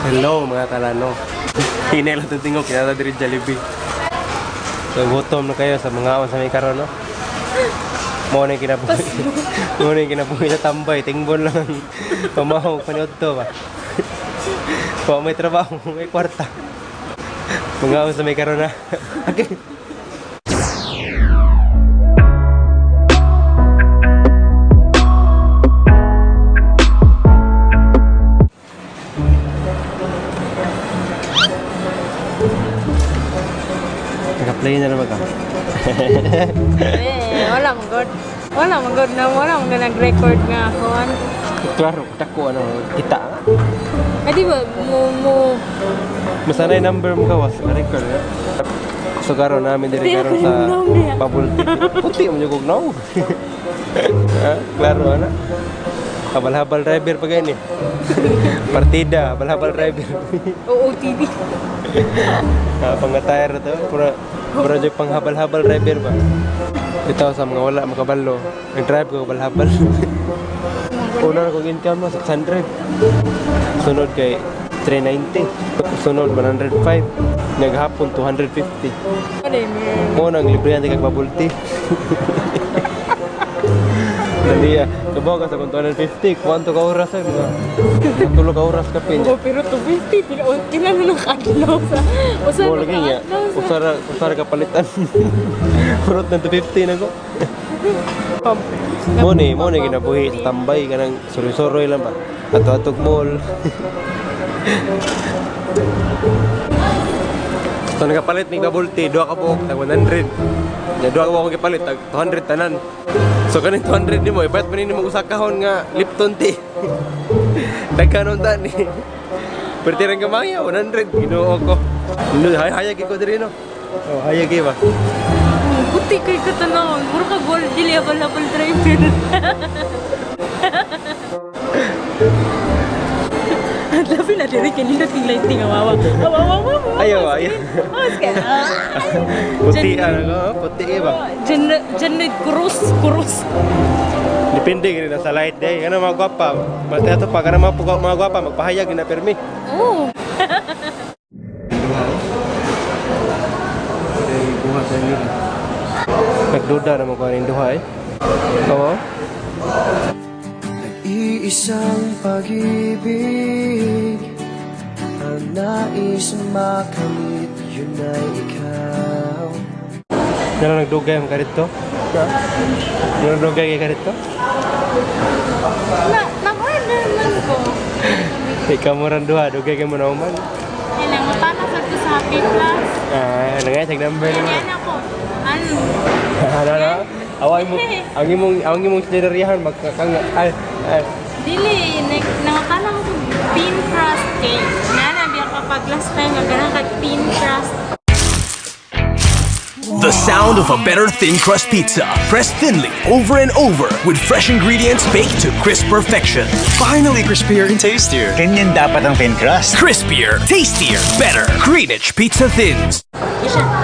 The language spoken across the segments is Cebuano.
Hello mga kalano. Hinay lang itong tingog, kinata diri Jollibee. So gutom na kayo sa mga sa may karon, no? Mo na kinabuhi. Mo na kinabuhi sa tambay, tingbon lang. Pamahog paniud to ba. Kung may trabaho, may kwarta. Mga sa may karon na. Okay. Naka-play na naman ka. Eh, wala mong god. Wala mong god na wala mong nag-record nga ako. Klaro, tako ano, kita. Ay di ba mo Masanay number mo kawas, record na. So karon namin diri karon sa bubble tea. Puti mo yung gugnaw. Ha? Klaro ana. Habal-habal driver pa gani. Partida, habal-habal driver. OOTD. Pangatire to, pura pura jud panghabal-habal driver ba. Bitaw sa mga wala makabalo, nag-drive ko habal-habal. Una kong income no, 600. Sunod kay 390. Sunod 105. Naghapon 250. Mo nang libre ang kag bubble tea. Dali ah. Kabaw ka sa kung 250, kuanto ka oras ay mga tulo ka oras ka pin. Oh, pero 250 pila pila na lang kadlaw sa usa Mo lagi nga. Usara usara ka palitan. Purot ng 250 na ko. Mo ni ginabuhi sa tambay kanang suroy-suroy lang ba. Ato-atog mall. So nakapalit mig bubble tea, duha ka buok tag 100. Nya duha ka buok gipalit tag 200 tanan. So kaning 200 nimo ibayad man nimo usa kahon nga Lipton tea. Daghan unta ni. Perti rang gamay 100 Ginoo ko. Hay hayag ko diri no. Oh, hayag ba. Puti kay katanawon, mura ka gold dili habal-habal driver. Labi na diri kay nindot king lighting awawa. Awawa. Ayaw, ayaw. Puti ano ko, puti ba. Janet Cruz, Cruz. Depende gid na sa light day. Kana mga gwapa, matato pa kana mga gwapa magpahayag na permi. Oh. Buha sa nila. Nagduda na mo ko aning duha eh. Oo. Nag-iisang pag-ibig ang nais makamit, yun ay ikaw. Yan ang nagdugay ang karito. Yan ang nagdugay kay karito. Na nag-order man ko. Ikaw mo rin duha, dugay kay mo na uman. Kailangan mutana sa ko sa Happy Plus. Ah, nangay tag number naman. Yan ako. Ano? Ano na? Away mo, ang imong sineriyahan magkakang ay ay. Dili, nangutana ko thin crust cake. Nga na, biya kapag last time nga ganang kag thin crust. The sound of a better thin crust pizza, pressed thinly over and over with fresh ingredients baked to crisp perfection. Finally crispier and tastier. Ganyan dapat ang thin crust. Crispier, tastier, better. Greenwich Pizza Thins.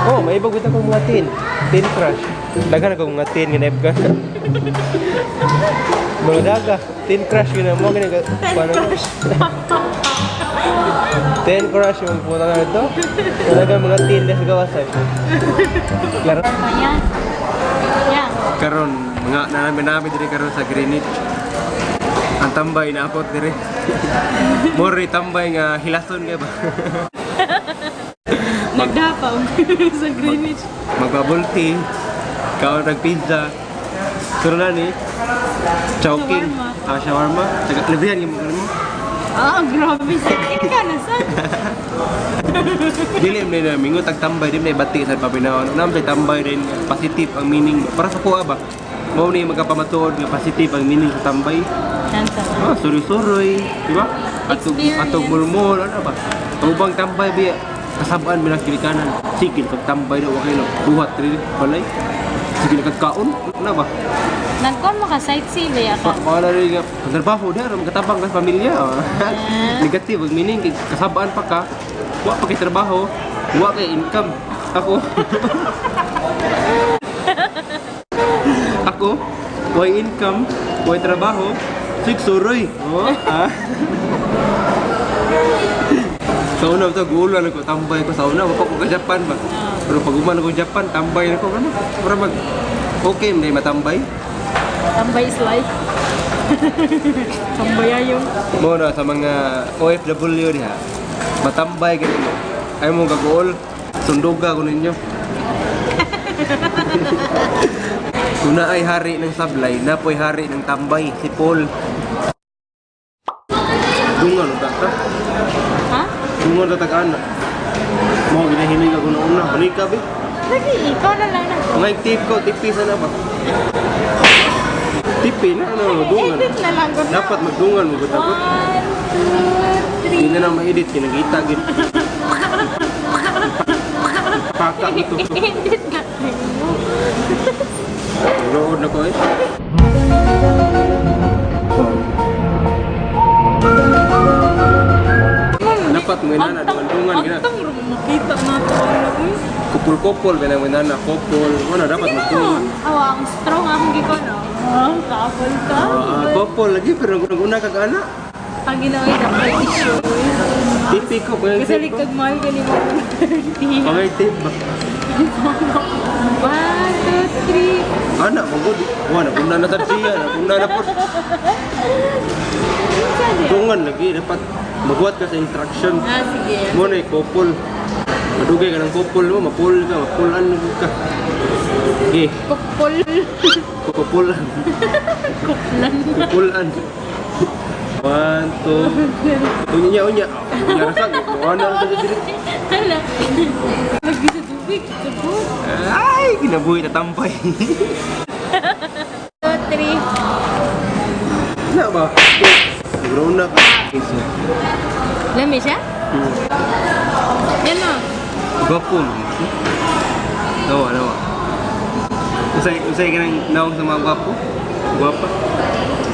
Oh, may ibang akong mga thin. Thin crush. Daghan akong mga thin nga naibgan. Mga daga, thin crush yun mo gani ka. Thin crush. Thin crush yung puta na ito. Talaga mga thin na sa gawas ay. Klaro. Ayan. Yeah. Karon mga namin diri karon sa Greenwich. Ang tambay naabot diri. Mori tambay nga hilason kay ba. Nagdapaw sa Greenwich. Magbubble tea, kaon nag pizza. Sunod na ni Chowking, Shawarma. ah, shawarma. Taga librihan gyud mo mo. Ah, grabe. Sakit ka na sa. Dili man na mingo tag tambay di man bati sa paminaw. Nam sa tambay din positive ang meaning para sa kuha ba. Mao ni magkapamatuod nga positive ang meaning sa tambay. Tansa. Ah, suroy-suroy, di ba? Atog Experience. atog mulmol ano ba? Ang ubang tambay biya kasabaan bilang kilikanan. Sige pag tambay na wa kayo buhat diri balay. Sige kag kaon, ano ba? Nagkon mo ka sightsee ba ka? Wala rin nga, pagtrabaho dahil, magkatabang ka sa pamilya. Negative, ang meaning, kay kasabaan pa ka, wa pa kay trabaho, wa kay income. Ako. Ako, way income, way trabaho, sig suroy. Oh, ah. Sa una to gulo ko tambay ko sa una wa pa ko ka Japan ba. Pero pag uman ko Japan tambay na ko ano. Para mag okay man matambay. Tambay is life. Tambay ayo. Mo na sa mga OFW diha. Matambay gani mo. Ay mo gaguol, sunduga ko ninyo. Kung naay hari ng sablay, napoy hari ng tambay, si Paul. Dungan ta ka. Ha? Dungan ta tag-ana. Mo ginahilig ako na una, balik ka be. Lagi, ikaw na lang na. Mga tip ko, tipisa na ba? Tipi na ano, dungan. Edit na lang ko na. Dapat magdungan mo gud ako. 1, 2, Hindi 3. na lang ma-edit, kinagita gid. Paka ito. Edit na. Rood na ko eh. Dapat mo inana, dungan-dungan gina. Ang tang makita na to. Ano, uy. Kupol-kupol, ba nang inana, kopol. Ano, dapat magdungan. Awa, ang strong akong gikon, oh. Ah, kapol ka. Ah, kopol lagi pero nung una kag ana. Ang ginawa yung dapat issue. Tipi ko, mga Kasi tip ko. kag mahal ka ni mo. Mga tip ba? 1, 2, 3. Ana, magod. Wala, una na sad siya, una na po. Dungan lagi dapat magbuhat ka sa instruction. Ah, sige. Mo na kopol. Madugay ka ng kopol mo, mapul ka, mapulan ka. Okay, Kupol. kopolan. Kuplan. Kopolan. 1, 2. Unya unya. Unya rasa. Ano ang sa diri? Hala. Lagi sa tubig. Tubig. Ay, kinabuhi na tampay. 2, 3. Na ba? Grown na ka. Lami siya? Yan o. Gwapo mo. Nawa, nawa. Usay, usay ka ng naong sa mga gwapo? Gwapa?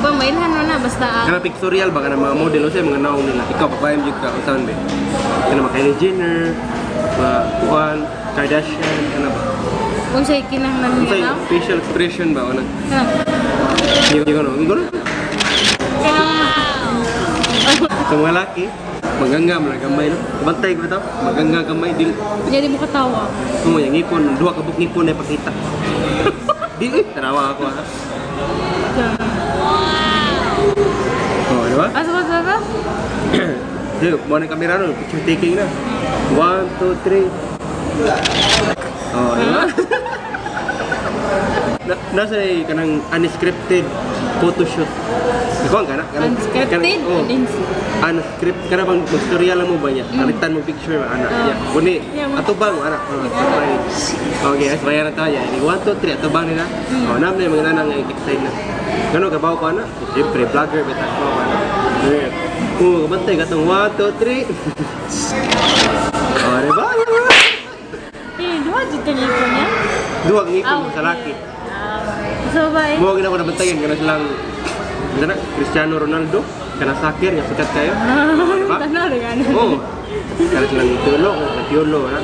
Ba, mailhan mo na. Basta ang... Kana pictorial ba kana mga model usay mga naong nila. Ikaw babae jud ka usaon be. Kana mga Kylie Jenner, mga kuan, Kardashian, kana ba? Kung siya'y kinahanglan nga Usay naong. facial expression ba ana? Kanang... Hindi ko no, hindi ko no. Kanang... Sa mga laki, maganga man gamay no. Bantay ko to, maganga gamay dili. Hindi mo katawa. Mo yang ngipon, duha ka buok ngipon na ipakita. Dili, tanawa ako ha. Oh, di ba? Asa ba, asa ba? Di, mo na kamera no, picture taking na. 1, 2, 3. Oh, di ba? Na, nasa eh, kanang unscripted photoshoot. Ikaw ang kana? Unscripted? Oh. Unscripted. Kana bang magstorya lang mo ba niya? Kalitan mo picture ba, anak niya. Kuni, ato bang, anak. Oh, surprise. Okay, as bayaran tayo. 1, 2, 3, ato bang nila? Oh, nam na yung mga nanang excited na. Gano, kabaw ko, anak? Siyempre, vlogger, beta ko, anak. Yeah. Oh, kabantay, katong 1, 2, 3. Oh, diba? Eh, duha dito ngipon niya? Duha ngipon sa laki. So, ba eh? Mo gina ko nabantayan kana silang kana Cristiano Ronaldo, kana soccer nga sikat kayo. Diba? Tanaw rin ano. Oo. Kana silang tulo, kana tiulo na.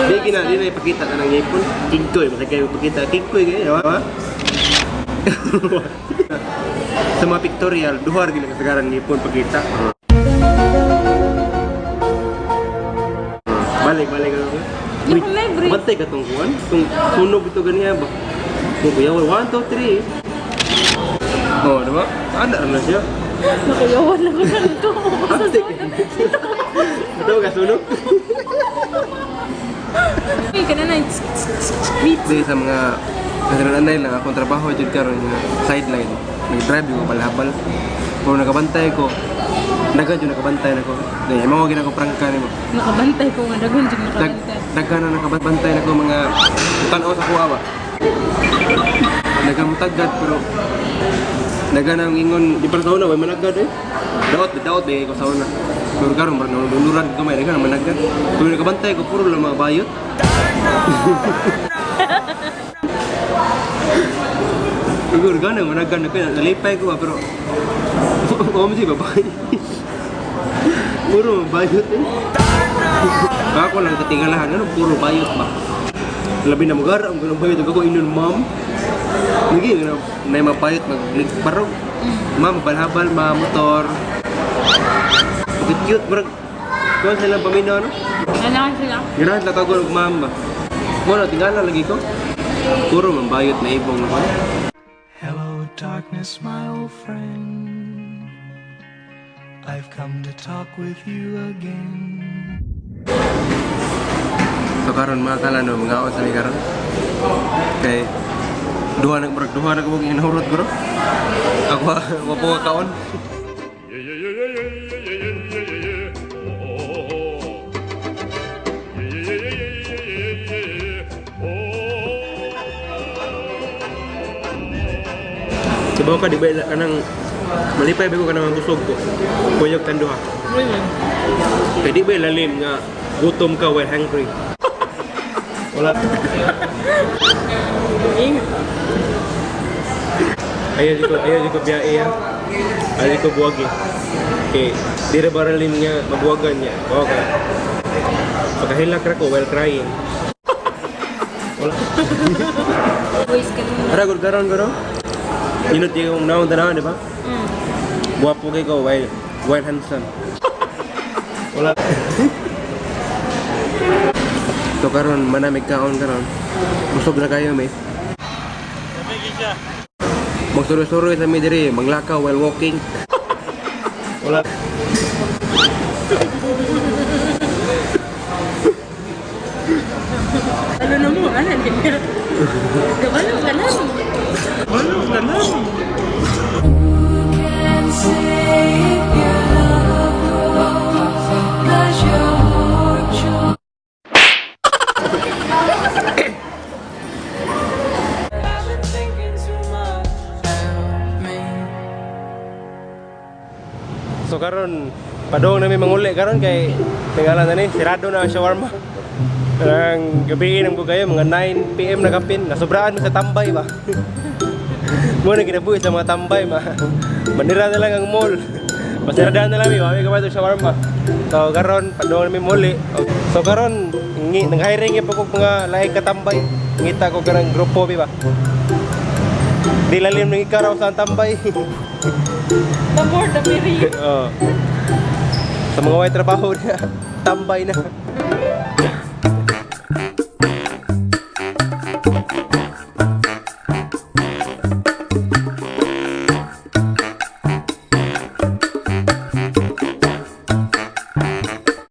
Di gina di na ipakita kanang ngipon. Kigkoy, masay kayo ipakita kigkoy kayo, di ba? Sa mga pictorial, duha ra gina kasagaran ngipon pagkita. Balik, balik. Di ko may break. Bantay ka tong kuwan. Tung sunog ito ganiya ba? Kung kuya, 1, 2, 3. Oh, di ba? Ana na siya. Nakuyawan ako sa nito. Ate. Ito ka sunog. Uy, kana na. Wait. Di sa mga kasi lang akong trabaho jud karon nga sideline. Nag-drive yung balhabal. Pero nakabantay ko. Daghan jud nakabantay nako. Dahil mga gina ko prangka nimo. Nakabantay ko nga daghan jud nakabantay. Daghan na nakabantay nako mga tan-aw sa kuha ba. Daghang mutagad pero daghan ang ingon di pa sa una way managad eh. Daot daot eh ko sa una. Pero karon murag nunduran gamay daghan ang managad. Pero nakabantay ko puro lang mga bayot. Igor gana managan na ko nalipay ko ba pero om si babae. Puro bayot eh. Ako lang katingalahan ano puro bayot ba. Labi na magar ang ganang bayot ako inon ma'am. Lagi na may mapayot magbarog. Ma'am balhabal ma motor. Cute cute murag Kuha sila paminaw, no? Ganahan sila. Ganahan sila kagol og ma'am ba? Mo na, tingala lagi ko. Puro man bayot na ibong ko. Hello, darkness, my old friend. I've come to talk with you again. So karon mga kalano, mga sa mi karon. Kay duha na murag duha na kabog inahurot guro. Ako wa po kaon. Sabaw ka di ba kanang malipay ba ko kanang busog ko. Kuyog tan duha. Really? Kay di ba lalim nga gutom ka while hungry. Wala. Ayaw di ko biyae ya. Ayaw di ko buwagi. Okay, di ra baralim nga mabuwagan niya. Oo ka. Pagkahilak ra ko while crying. Wala. Voice ka naman. Ara gud karon guro. Inot yung naon tanawan, di ba? Mm. Guwapo kay ko while handsome. Wala. So karon manamig kaon karon. Busog na kayo may. Magsuro-suro sa mi diri, manglakaw while walking. Wala. Ano na mo? Ano din? Kabalo ka na. Wala ka na. So karon padong nami manguli karon kay tingala na ni sirado na ang shawarma. Ang gabi ng bugayo mga 9 PM na kapin, nasobraan mo sa tambay ba. Mo na kinabuhi sa mga tambay ma. Manira na lang ang mall. Pasiradahan na lang mi, mami kamay shawarma. So karon padong nami muli. So karon nang-hiring gyud ko mga lahi katambay. Ngita ko karang grupo bi ba. Di lalim ng ikaraw sa tambay. The more the merrier. Oo. Sa mga way trabaho niya, tambay na.